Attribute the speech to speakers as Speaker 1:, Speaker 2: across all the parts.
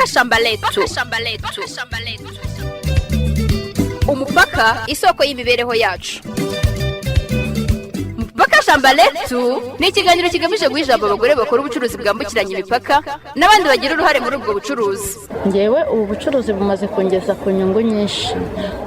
Speaker 1: Mupaka shamba letu. Umupaka, isoko y'imibereho yacu. Mupaka shamba letu ni ikiganiro kigamije guha ijambo abagore bakora ubucuruzi bwambukiranya imipaka n'abandi bagira uruhare muri ubwo bucuruzi.
Speaker 2: Ngewe ubu bucuruzi bumaze kungeza ku nyungu nyinshi.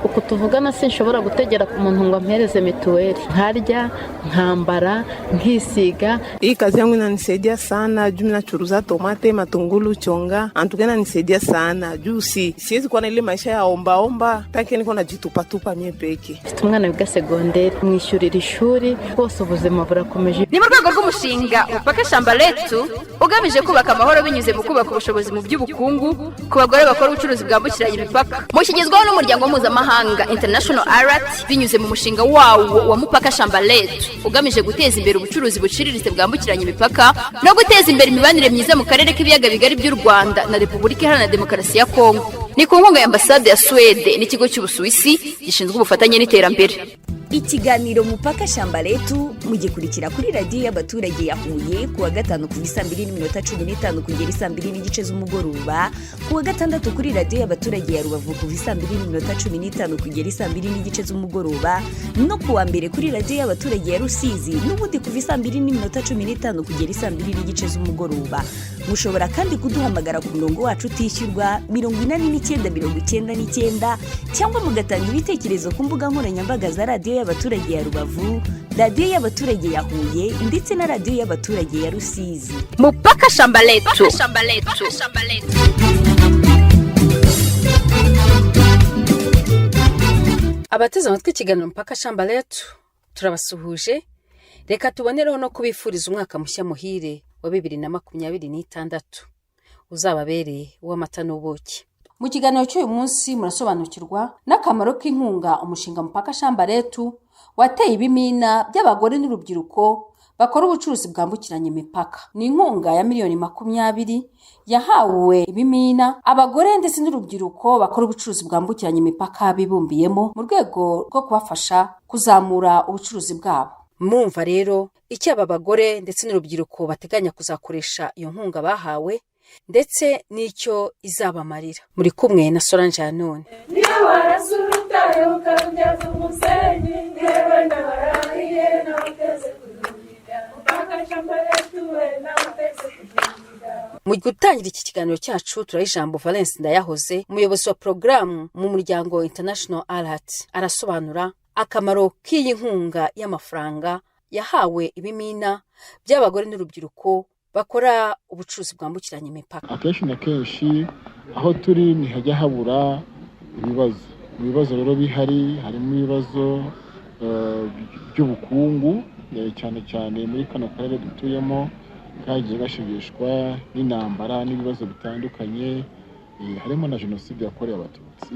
Speaker 2: Uku tuvugana sinshobora gutegera ku muntu ngo ampereze mituweli, nkarya, nkambara, nkisiga.
Speaker 3: Hii kazi yangu inanisaidia sana juu nachuruza tomate, matungulu, chonga. Antuka inanisaidia sana juu siwezi kuwa na ile maisha ya omba omba, tanke niko najitupatupa mie peke.
Speaker 2: Mfite umwana wiga segonderi, mwishyurira ishuri, rwose ubuzima burakomeje.
Speaker 1: Ni mu rwego rw'umushinga Mupaka shamba letu ugamije kubaka amahoro binyuze mu kubaka ubushobozi mu by'ubukungu ku bagore bakora ubucuruzi bwambukiranya imipaka. Mushyigizwaho n'umuryango mpuzamahanga International Alert binyuze mu mushinga wawo wa Mupaka shamba letu, ugamije guteza imbere ubucuruzi buciriritse bwambukiranya imipaka no guteza imbere imibanire myiza mu karere k'ibiyaga bigari by'u Rwanda na Repubulika Iharanira Demokarasi ya Kongo. Ni ku nkunga ya Ambasade ya Suwede n'ikigo cy'Ubusuwisi gishinzwe ubufatanye n'iterambere.
Speaker 4: Ikiganiro Mupaka Shamba Letu mugikurikira kuri Radiyo y'Abaturage ya Huye ku wa gatanu kuva isaa 2:15 kugera isaa 2:30 z'umugoroba, ku wa gatandatu kuri Radiyo y'Abaturage ya Rubavu kuva isaa 2:15 kugera isaa 2:30 z'umugoroba, no ku wa mbere kuri Radiyo y'Abaturage ya Rusizi n'ubundi kuva isaa 2:15 kugera isaa 2:30 z'umugoroba. Mushobora kandi kuduhamagara ku murongo wacu utishyurwa 89 99, cyangwa mugatanga ibitekerezo ku mbuga nkoranyambaga za Radiyo y'Abaturage ya Rubavu, Radiyo y'Abaturage ya Huye ndetse na Radiyo y'Abaturage ya Rusizi.
Speaker 1: Mupaka shamba letu.
Speaker 5: Abateze amatwi ikiganiro Mupaka Shamba Letu, turabasuhuje. Reka tubonereho no kubifuriza umwaka mushya muhire wa 2026, uzababereye uw'amata n'ubuki. Mu kiganiro cy'uyu munsi murasobanukirwa n'akamaro k'inkunga umushinga Mupaka Shamba Letu wateye ibimina by'abagore n'urubyiruko bakora ubucuruzi bwambukiranya imipaka. Ni inkunga ya miliyoni 20 yahawe ibimina, abagore ndetse n'urubyiruko bakora ubucuruzi bwambukiranya imipaka bibumbiyemo, mu rwego rwo kubafasha kuzamura ubucuruzi bwabo. Murumva rero icyo aba bagore ndetse n'urubyiruko bateganya kuzakoresha iyo nkunga bahawe ndetse n'icyo izabamarira. Muri kumwe na Solange Yanone.
Speaker 6: Niyo warasa urutare ukarubyaza umusenyi, yewe ndabarahiye nawe uteze kuzuhira. Mupaka shamba letu we, nawe uteze kuzuhira.
Speaker 5: Mu gutangira iki kiganiro cyacu turaha ijambo Valence Ndayahoze, umuyobozi wa porogaramu mu muryango International Alert. Arasobanura akamaro k'iyi nkunga y'amafaranga yahawe ibimina by'abagore n'urubyiruko bakora ubucuruzi bwambukiranya imipaka.
Speaker 7: Akenshi na kenshi aho turi ntihajya habura ibibazo. Mu bibazo rero bihari harimo ibibazo by'ubukungu, cyane cyane muri kano karere dutuyemo kagiye gashegeshwa n'intambara n'ibibazo bitandukanye, harimo na Jenoside yakorewe Abatutsi.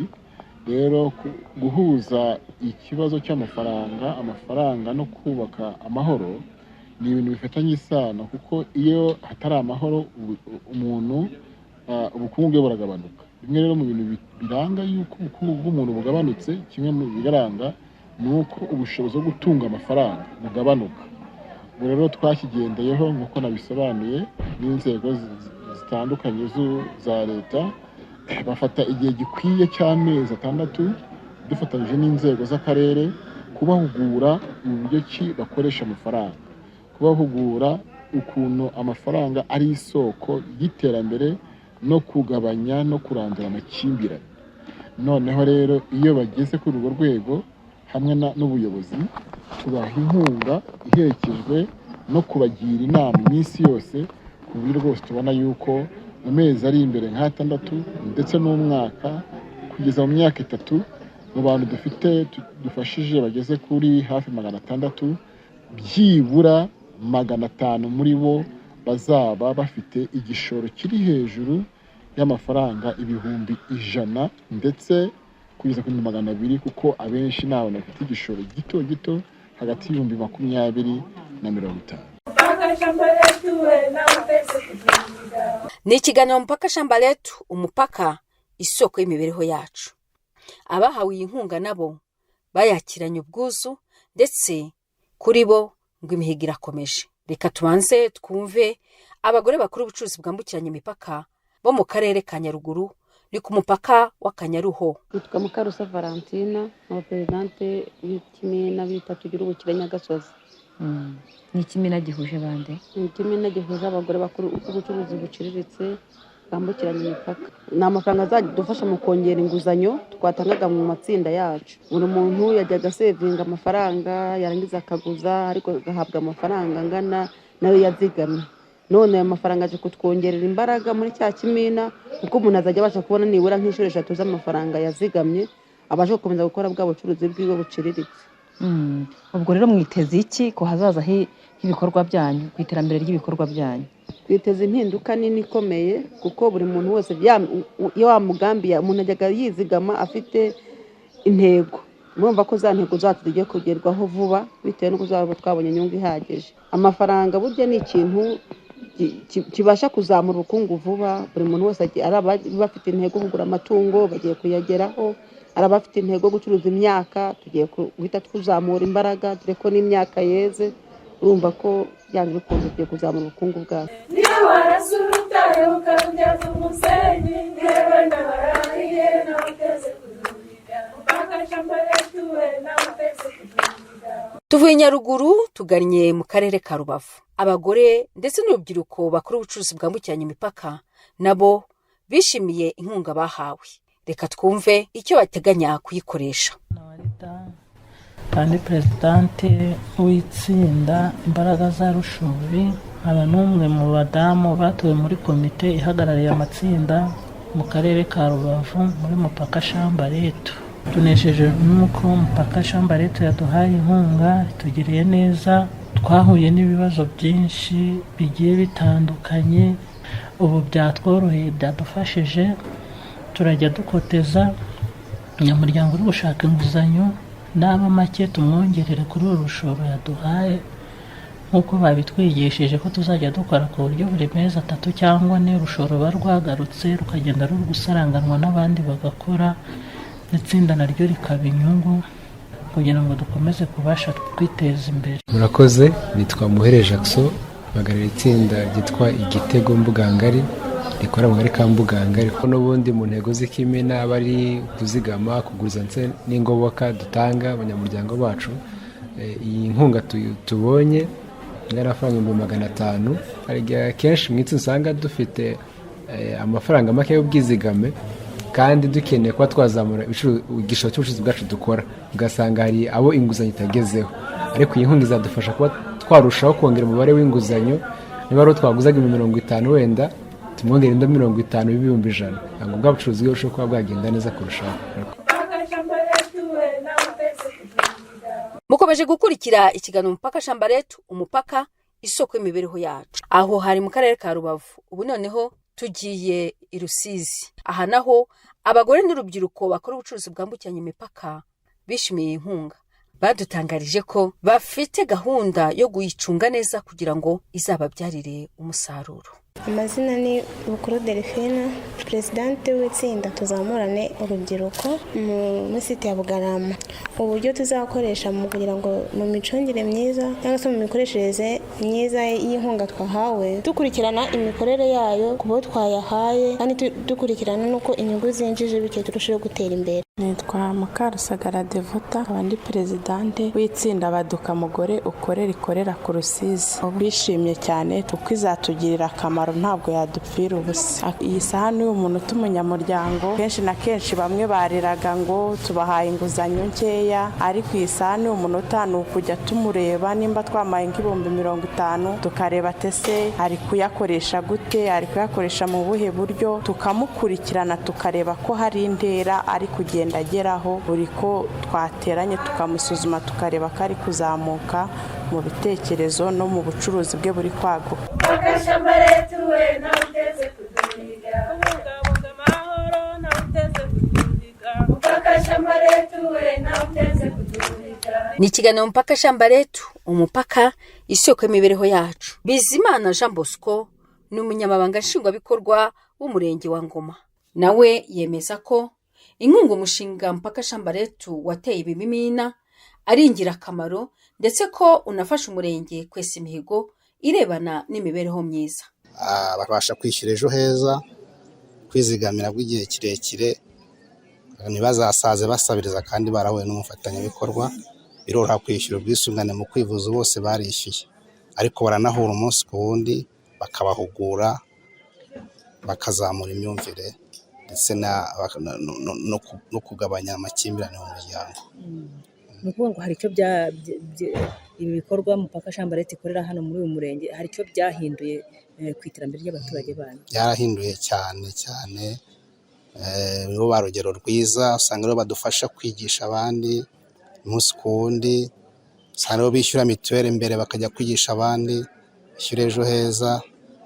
Speaker 7: Rero guhuza ikibazo cy'amafaranga, amafaranga no kubaka amahoro ni ibintu bifitanye isano, kuko iyo hatari amahoro umuntu ubukungu bwe buragabanuka. Bimwe rero mu bintu biranga yuko ubukungu bw'umuntu bugabanutse, kimwe mu bigaranga ni uko ubushobozi bwo gutunga amafaranga bugabanuka. Ubu rero twakigendeyeho nk'uko nabisobanuye n'inzego zitandukanye za leta, bafata igihe gikwiye cy'amezi 6 dufatanyije n'inzego z'akarere kubahugura uburyo ki bakoresha amafaranga, kubahugura ukuntu amafaranga ari isoko y'iterambere no kugabanya no kurandura amakimbirane. Noneho rero iyo bageze kuri urwo rwego hamwe n'ubuyobozi, tubaha inkunga iherekejwe no kubagira inama iminsi yose, ku buryo rwose tubona yuko mu mezi ari imbere nk'atandatu ndetse n'umwaka kugeza mu myaka 3, mu bantu dufite dufashije bageze kuri hafi 600, byibura 500 muri bo bazaba bafite igishoro kiri hejuru y'amafaranga 100,000 ndetse kugeza ku 200,000, kuko abenshi ni abantu bafite igishoro gito gito hagati y' 20,000 na 50,000.
Speaker 6: Mupaka shamba letu we, nawe uteze kuzuhira.
Speaker 5: Ni ikiganiro Mupaka Shamba Letu, umupaka isoko y'imibereho yacu. Abahawe iyi nkunga nabo bayakiranye ubwuzu, ndetse kuri bo ngo imihigo irakomeje. Reka tubanze twumve abagore bakora ubucuruzi bwambukiranya imipaka. bo mu karere ka Nyaruguru, ni ku mupaka w'Akanyaruho.
Speaker 8: Nitwa Mukarusa Valentina, nkaba perezidante w'ikimina bita Tugire Ubukire Nyagasozi.
Speaker 9: Ni ikimina gihuje bande?
Speaker 8: Ni ikimina gihuza abagore bakora ubucuruzi buciriritse bwambukiranya imipaka. Ni amafaranga azadufasha mu kongera inguzanyo twatangaga mu matsinda yacu. Buri muntu yajyaga asevinga amafaranga, yarangiza akaguza, ariko agahabwa amafaranga angana nayo yazigamye. None aya mafaranga aje kutwongerera imbaraga muri cya kimina, kuko umuntu azajya abasha kubona nibura nk'inshuro 3 z'amafaranga yazigamye, abasha gukomeza gukora bwa bucuruzi bwiwe buciriritse.
Speaker 9: Ubwo rero mwiteze iki ku hazaza h'ibikorwa byanyu, ku iterambere ry'ibikorwa byanyu?
Speaker 8: Twiteze impinduka nini ikomeye, kuko buri muntu wese iyo wa mugambi umuntu ajyaga yizigama afite intego. Murumva ko za ntego zacu zigiye kugerwaho vuba, bitewe n'uko tuzaba twabonye inyungu ihagije. Amafaranga burya ni ikintu kibasha kuzamura ubukungu vuba. Buri muntu wese ari abafite intego yo kugura amatungo bagiye kuyageraho, ari abafite intego yo gucuruza imyaka tugiye guhita tuzamura imbaraga, dore ko n'imyaka yeze. Urumva ko byanze bikunze tugiye kuzamura ubukungu bwacu.
Speaker 6: Niyo warasa urutare ukarubyaza umusenyi, yewe ndabarahiye nawe uteze kuduhiga. Mupaka shamba letu we nawe uteze kuduhiga.
Speaker 5: Tuvuye Nyaruguru tugannye mu karere ka Rubavu. Abagore ndetse n'urubyiruko bakora ubucuruzi bwambukiranya imipaka nabo bishimiye inkunga bahawe. Reka twumve icyo bateganya kuyikoresha.
Speaker 10: Kandi perezidante w'itsinda Imbaraga za Rushubi, nkaba n'umwe mu badamu batowe muri komite ihagarariye amatsinda mu karere ka Rubavu muri Mupaka Shamba Letu. Tunesheje n'uko Mupaka Shamba Letu yaduhaye inkunga, itugiriye neza. Twahuye n'ibibazo byinshi bigiye bitandukanye, ubu byatworoheye, byadufashije. Turajya dukoteza umunyamuryango uri gushaka inguzanyo, naba make tumwongerere kuri uru rushoro yaduhaye, nk'uko babitwigishije ko tuzajya dukora ku buryo buri mezi 3 cyangwa 4 urushoro ruba rwagarutse, rukagenda ruri gusaranganwa n'abandi bagakora, n'itsinda naryo rikaba inyungu, kugira ngo dukomeze kubasha kwiteza imbere.
Speaker 11: Murakoze, nitwa Muhere Jackson, mpagarariye itsinda ryitwa Igitego Mbugangari, rikora mu karere ka Mbugangari. N'ubundi mu ntego z'ikimina aba ari kuzigama, kuguriza ndetse n'ingoboka dutanga abanyamuryango bacu. Iyi nkunga tubonye ingana n'amafaranga 500,000. Hari igihe kenshi mu itsinda usanga dufite amafaranga make y'ubwizigame, kandi dukeneye kuba twazamura igishoro cy'ubucuruzi bwacu dukora, ugasanga hari abo inguzanyo itagezeho. Ariko iyi nkunga izadufasha kuba twarushaho kongera umubare w'inguzanyo. Niba ari uwo twaguzaga 50,000, wenda tumwongere indi 50 100,000, ntabwo bwa bucuruzi bwe burushaho kuba bwagenda neza kurushaho.
Speaker 6: Mupaka shamba letu we nawe uteze kuduhiga.
Speaker 5: Mukomeje gukurikira ikiganiro Mupaka Shamba Letu, umupaka isoko y'imibereho yacu. Aho hari mu karere ka Rubavu. Ubu noneho tugiye i Rusizi. Aha naho abagore n'urubyiruko bakora ubucuruzi bwambukiranya imipaka bishimiye inkunga. Badutangarije ko bafite gahunda yo kuyicunga neza kugira ngo izababyarire umusaruro.
Speaker 12: Amazina ni Bukuru Delphine, perezidante w'itsinda Tuzamurane Urubyiruko muri site ya Bugarama. Uburyo tuzakoresha mu kugira ngo mu micungire myiza cyangwa se mu mikoreshereze myiza y'inkunga twahawe, dukurikirana imikorere yayo ku bo twayahaye, kandi dukurikirana n'uko inyungu zinjije, bityo turusheho gutera imbere.
Speaker 13: Nitwa Mukarusagara Devota, nkaba ndi perezidante w'itsinda Baduka Mugore Ukorera ikorera ku Rusizi. Bishimye cyane kuko izatugirira akamaro, ntabwo yadupfira ubusa. Iyi saha n'uyu muntu umunyamuryango, kenshi na kenshi bamwe bariraga ngo tubahaye inguzanyo nkeya, ariko iyi saha n'uyu munota ni ukujya tumureba nimba twamaye nk'50,000, tukareba tese ari kuyakoresha gute, ari kuyakoresha mu buhe buryo, tukamukurikirana, tukareba ko hari intera ari kugenda ageraho. Buri ko twateranye tukamusuzuma, tukareba ko ari kuzamuka mu bitekerezo no mu bucuruzi bwe buri kwaguka.
Speaker 6: Mupaka shamba letu we nawe uteze kuduhiga. Kubungabunga amahoro nawe uteze kuduhiga. Mupaka shamba letu we nawe uteze kuduhiga.
Speaker 5: Ni ikiganiro Mupaka Shamba Letu, umupaka isoko y'imibereho yacu. Bizimana Jean Bosco ni umunyamabanga nshingwabikorwa w'umurenge wa Ngoma, nawe yemeza ko inkunga umushinga Mupaka Shamba Letu wateye ibimimina ari ingirakamaro, ndetse ko unafasha umurenge kwesa imihigo irebana n'imibereho myiza.
Speaker 14: Babasha kwishyura Ejo Heza, Kwizigamira bw'igihe kirekire, ntibazasaze basabiriza kandi barahuye n'umufatanyabikorwa. Biroroha kwishyura ubwisungane mu kwivuza, bose barishyuye, ariko baranahura umunsi ku wundi, bakabahugura, bakazamura imyumvire ndetse no kugabanya amakimbirane mu muryango.
Speaker 15: Ni ukuvuga ngo hari icyo ibi bikorwa Mupaka Shamba Letu ikorera hano muri uyu murenge, hari icyo byahinduye ku iterambere ry'abaturage banyu?
Speaker 14: Byarahinduye cyane cyane. Nibo ba rugero rwiza, usanga aribo badufasha kwigisha abandi umunsi ku wundi. Usanga aribo bishyura mituweli mbere bakajya kwigisha abandi, bishyura Ejo Heza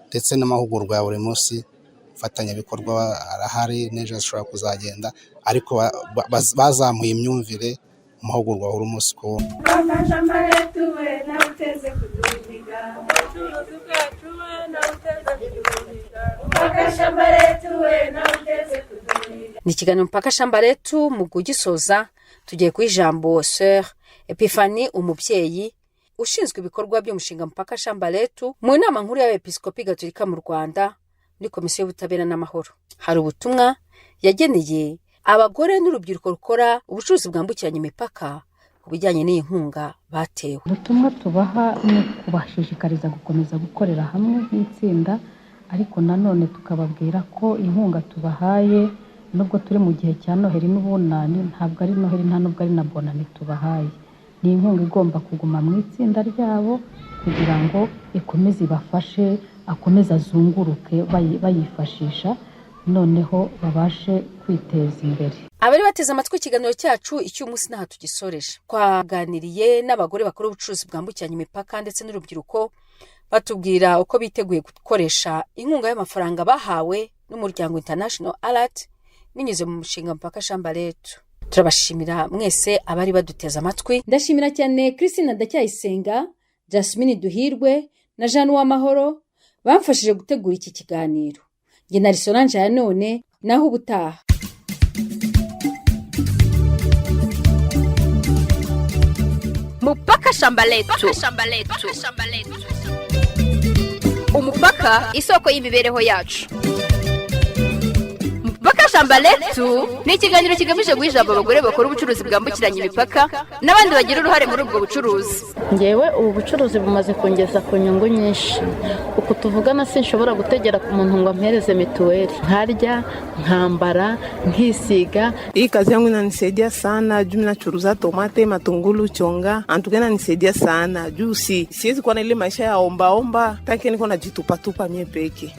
Speaker 14: ndetse n'amahugurwa ya buri munsi. Umufatanyabikorwa arahari, n'ejo ashobora kuzagenda, ariko bazamuye imyumvire mu mahugurwa bahura umunsi ku wundi.
Speaker 6: Mupaka Shamba Letu we nawe uteze kuduhiga, ubucuruzi bwacu we nawe uteze kuduhiga. Mupaka Shamba Letu we nawe uteze kuduhiga.
Speaker 5: Ni ikiganiro Mpaka Shamba Letu. Mu kugisoza tugiye ku ijambo Sœur Epiphanie Umubyeyi, ushinzwe ibikorwa by'umushinga Mpaka Shamba Letu mu Nama Nkuru y'Abepiskopi Gatolika mu Rwanda, muri Komisiyo y'Ubutabera n'Amahoro. Hari ubutumwa yageneye abagore n'urubyiruko rukora ubucuruzi bwambukiranya imipaka ku bijyanye n'iyi nkunga batewe.
Speaker 16: Ubutumwa tubaha ni ukubashishikariza gukomeza gukorera hamwe nk'itsinda, ariko nanone tukababwira ko inkunga tubahaye, nubwo turi mu gihe cya Noheli n'Ubunani, ntabwo ari Noheli, nta nubwo ari na Bonani tubahaye. Ni inkunga igomba kuguma mu itsinda ryabo kugira ngo ikomeze ibafashe, akomeze azunguruke, bayifashisha, noneho babashe kwiteza imbere.
Speaker 5: Abari bateze amatwi ikiganiro cyacu icy'umunsi, ntaha tugisoreje. Twaganiriye n'abagore bakora ubucuruzi bwambukiranya imipaka ndetse n'urubyiruko, batubwira uko biteguye gukoresha inkunga y'amafaranga bahawe n'umuryango International Alert binyuze mu mushinga Mpaka Shamba Letu. Turabashimira mwese abari baduteze amatwi. Ndashimira cyane Christine Ndacyayisenga, Jasmine Duhirwe na Jeanne Uwamahoro bamfashije gutegura iki kiganiro. Njye na Solange ya none, naho ubutaha.
Speaker 1: Mupaka Shamba Letu, umupaka isoko y'imibereho yacu. Mupaka Shamba Letu ni ikiganiro kigamije guha ijambo abagore bakora ubucuruzi bwambukiranya imipaka n'abandi bagira uruhare muri ubwo bucuruzi.
Speaker 2: Ngewe ubu bucuruzi bumaze kungeza ku nyungu nyinshi. Uku tuvugana sinshobora gutegera ku muntu ngo ampereze mituweli, nkarya, nkambara, nkisiga.
Speaker 3: Hii kazi yangu inanisaidia sana juu nachuruza tomate, matungulu, chonga. Antuka inanisaidia sana juu siwezi kuwa na ile maisha ya ombaomba, tanke niko najitupatupa mie peke.